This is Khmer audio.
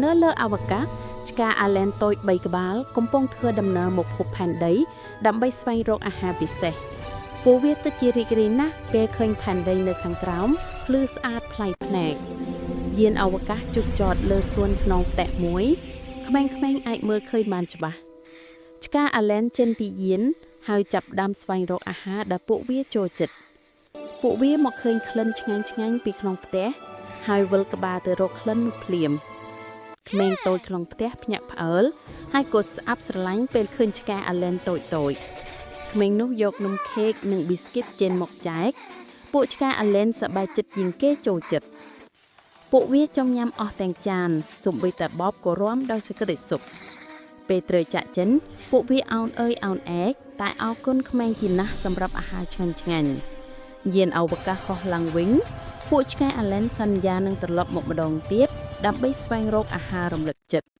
នៅលើអវកាសឆ្កែអាឡែនតូច3ក្បាលកំពុងធ្វើដំណើរមកភពផែនដី ដើម្បីស្វែងរកអាហារពិសេសពួកវាទៅជារីករាយណាស់ពេលឃើញផែនដីនៅខាងក្រោមភ្លឺស្អាតប្លែកភ្នែកយានអវកាសជុះចតលើសួនខ្នងផ្ទះមួយក្មេងៗអាចមើលឃើញបានច្បាស់ឆ្កែអាឡែនចេញពីយានហើយចាប់ផ្ដើមស្វែងរកអាហារដែលពួកវាចូលចិត្តពួកវាមកឃើញក្លិនឆ្ងាញ់ៗពីក្នុងផ្ទះហើយវិលក្បាលទៅរកក្លិននោះភ្លាម ក្មេងតូចក្នុងផ្ទះភ្ញាក់ផ្អើលហើយក៏ស្អាប់ស្រឡាញ់ពេលឃើញឆ្កែអាឡែនតូចតូចក្មេងនោះយកនំខេកនិងប៊ីស្គីតចេញមកចែកពួកឆ្កែអាឡែនសប្បាយចិត្តជាងគេចូលចិត្តពួកវាចង់ញ៉ាំអស់ទាំងចានសូម្បីតែបបក៏រាំដោយសេចក្តីសុខពេលត្រូវចាក់ចិនពួកវាអោនអើយអោនអែកតែអរគុណក្មេងជាណាស់សម្រាប់អាហារឆ្ងាញ់ឆ្ងាញ់យានអវកាសហោះឡើងវិញពួកឆ្កែអាឡែនសន្យានឹងត្រឡប់មកម្ដងទៀតដើម្បីស្វែងរកអាហាររំលឹកចិត្ត។